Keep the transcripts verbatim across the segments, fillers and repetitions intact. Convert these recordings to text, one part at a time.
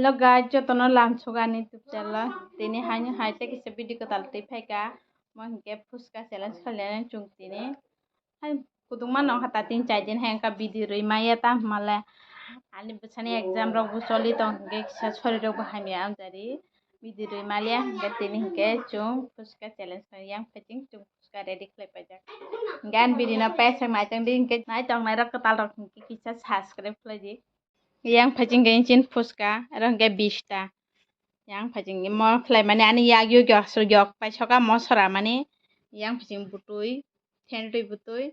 Hello guys, jotono lamsok ani YouTube channel o. Tini haino hai tei kisa video kwtal twi phaikha. Mo hinkhe phuska challenge khailaiani chwng tini. Hai kudungma nokha ta tin char din hai wngkha bidi rwi maya ta hwnmale. Ani bwsani exam rok bo choli tong hinkhe kisa sori rok bo hamya amjari. Bidi rwi maliya hinkhe tini hinkhe chwng phuska challenge khainai yang phaiching chwng phuska ready khlai paijak. Hinkhe ani bidi no paisak naitong di hinkhe naitong nairok kwtal rok hinkhe kisa subscribe khlai di. Yang phaiching khe engine phuska, aro hwnkhe bish ta. Yang phaiching khe mo khlai mani ani yak yok yok yok pai soka mo sora mani. Yang phaiching butui, thenrwi butui,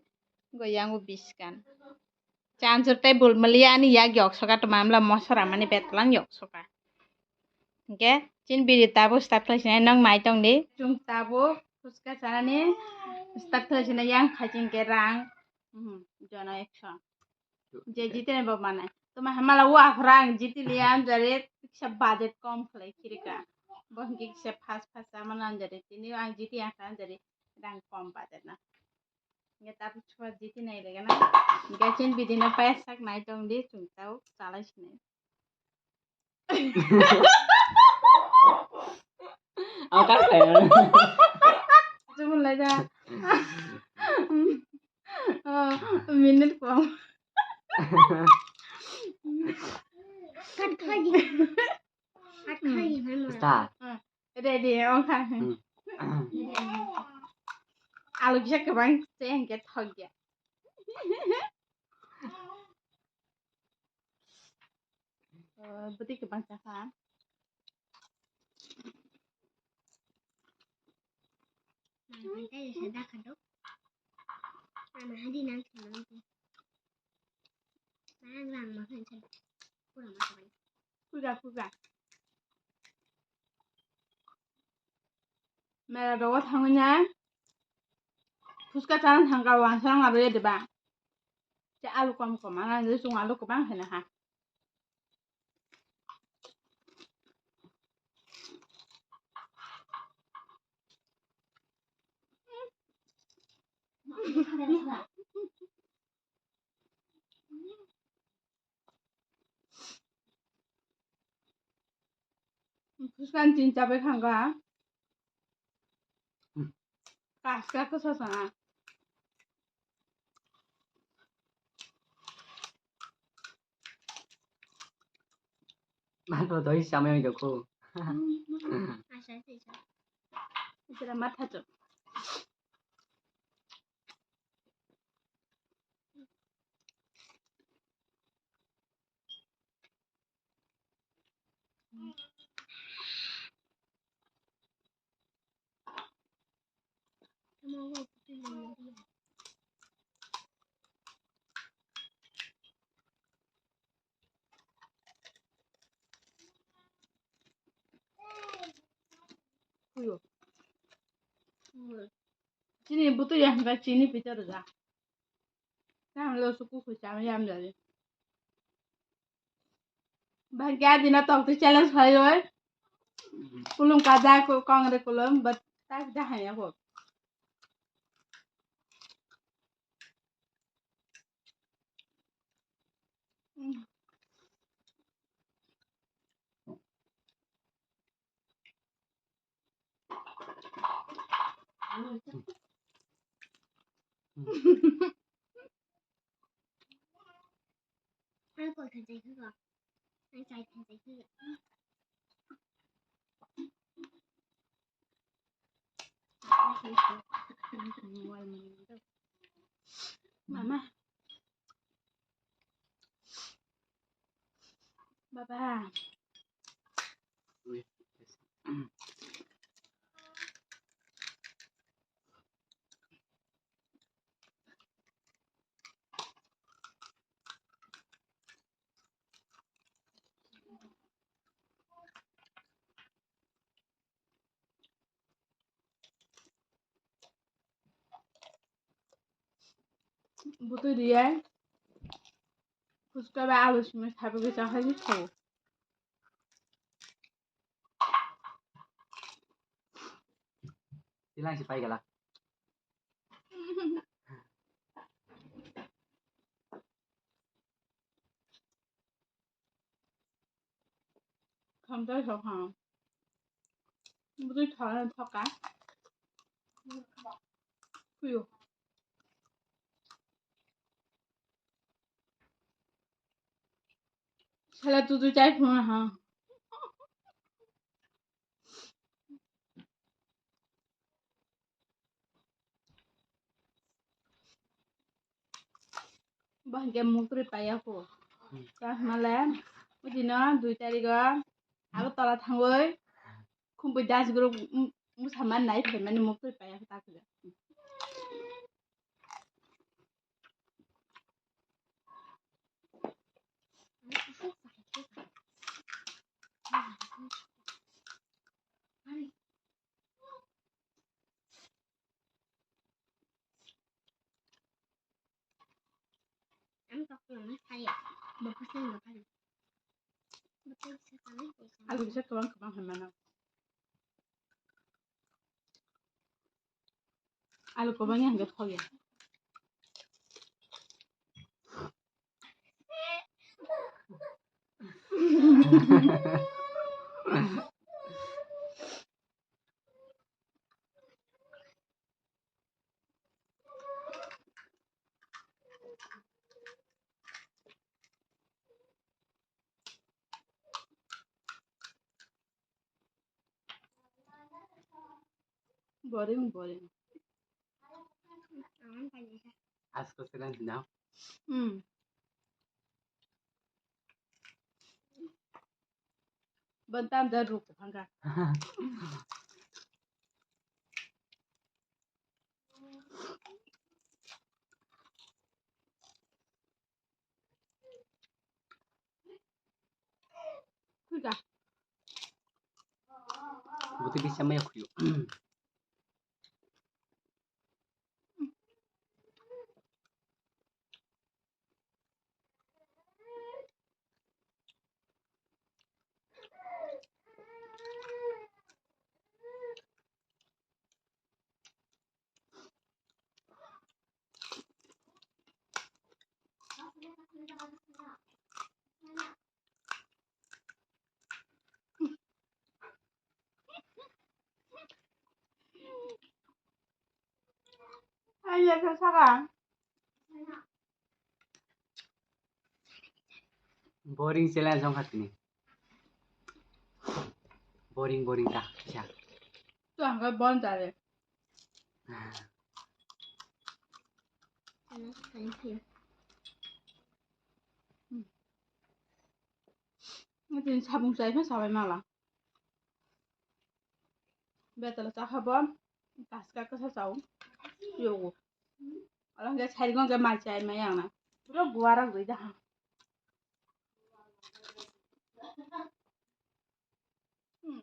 go yang o bish kan. Chanchur tei bul mali ani yak yok soka to mamla mo sora mani betlang yok soka. Hwnkhe chin bidi tabuk start khlai sinai nang nai tong di. Chwng tabuk phuska chanani start khlai sinai yang phaiching khe rang, mhm, jono ekso. Je jitini bo manai. Tuma hamala wa khorang jitini amjare kisa budget kom khlai khirika. Bo hingke kisa fast fast ama nanjare tini ang jiti ang nanjare rang kom budget na. Nge tabu chwa jiti nai lega na. Gachin bidino paya sak nai tong di chwng tau chalai sinai. Ang kar kaya. Chumulai da. Oh, minute kong. Kat khaji. Kat khaji, hai mora. Start. Ready, okay. Hmm. Alu bisa kebang, saya yang get hog ya. Eh, beti kebang cakap. Nah, nanti saya dah kadok. Nah, nah, di nang kemana tu? Nah, nang makan saya. Kurang makan. Kuda, kuda. Mela rogo thangwi na. Phuska chana thangka wansang aro ye deba. Te alu kom kom, ana je sung alu kebang hena ha. Phuska ni tin chabai khangka. Kaska kasa sana. Mato doi samai joko. Asa sisa. Isra matha chok. Chini butu ya hingka chini picha rwja. Tamo lo suku khucham yam jari. Bhagya dina tokti challenge khai oi. Kulum kaja ko kongre kulum, but tak jahaya ko. Mama. Baba. Butui riyai. Phuska bai alu simi sabi kisa hai ni kho. Tilang si pai gala. Thomtoi thok ha. Bwtwi thok, thoka. Kuyu. Sala tu tu chai phone ha. Bahai khe muktwi paiya kho. Hmm. Chakmale, o dino dui tarigo, Agartala thangwi, khumpui das group, um, musaman nai phaimani muktwi paiya kho ta khe. Ang tak lang saya. Bagus lang na kali. Bagus lang kali. Alu bisa kebang kebang hemana. Alu kebang yang gak kau ya. Boring, boring. Asko selan na. Hmm. Bantam da ruk pangka. Kuika. Buti bisa maya kuyu. Ai ya khe saka. Boring challenge wngkha tini. Boring, boring ta kisa. To ang khe bon jare. Thank you. Tini sabung chai khe sabai mala. Betala chakha bo kaska kasa chao. Yogo. Ola hwnkhe side go hwnkhe mai chai mai ang na. Pura guar rok gwi da. Hmm.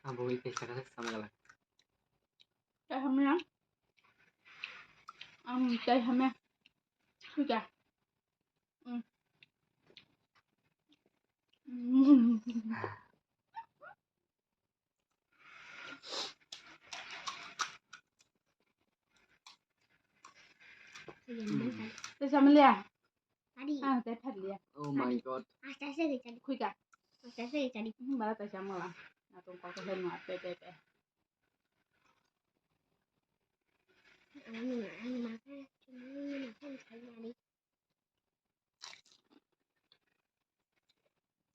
Ang bo ui kaisa khe sama gala. Tei hamya. Ang tei hamya. Suja. Hmm. Hmm. Tei sama liya? Tadi. Ah, tei phar liya. Oh my God. Asta se chari. Khuika. Asta se chari. Hmm, bara tei sama la. Na tong kok ko hen ma pe pe pe. Ani, ani ma ka, ani ma ka chari ani.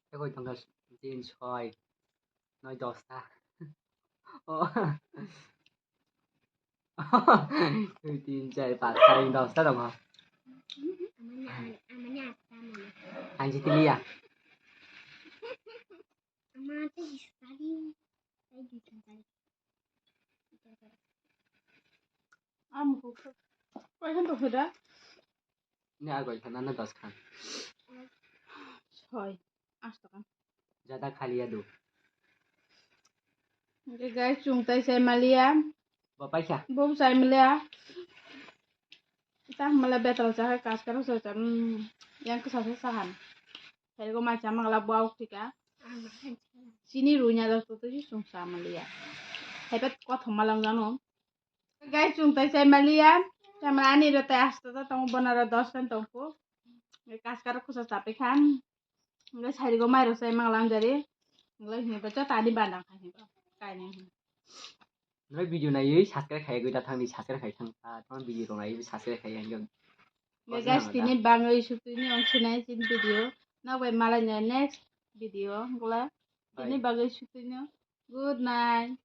Tei koi tongkha? Tin, soi, noi, dosta. Oh. Dui, tin, char, panch, soi, dosta tongo. Ang se tiliya. Amo kok koi khan tong khe da? Ni ar koi khan, ano dos khan. Soi, asto khan. Jada khali ya do. Hwnkhe guys, chwng tai chai maliya. Bo paisa. Bo chai maliya. Ta mala betal cha, kas karo cha, cha, mm, yang kasa sa sahan. Hego mai cha mangla bo au thika. Chini ruina da to to chwng sa maliya. Haipat kothoma langjano. Guys, chwng tai chai maliya. Chama ani ro tai asta ta tong bonaro dos pen tongko. Kaskar kusa chapai khan. Ngai sari go mairo sai manglam jari. Ngai hini bacha tani bandang khan hini. Kaini. Nai video naiwi subscribe khai gwi ta thangni subscribe khai thang. Ah, ton video rok naiwi subscribe khai hangyo. Ngai guys, tini bangwi sutini ong sinai sin video. Nang bai malai next video. Ngla tini bangwi sutini. Good night.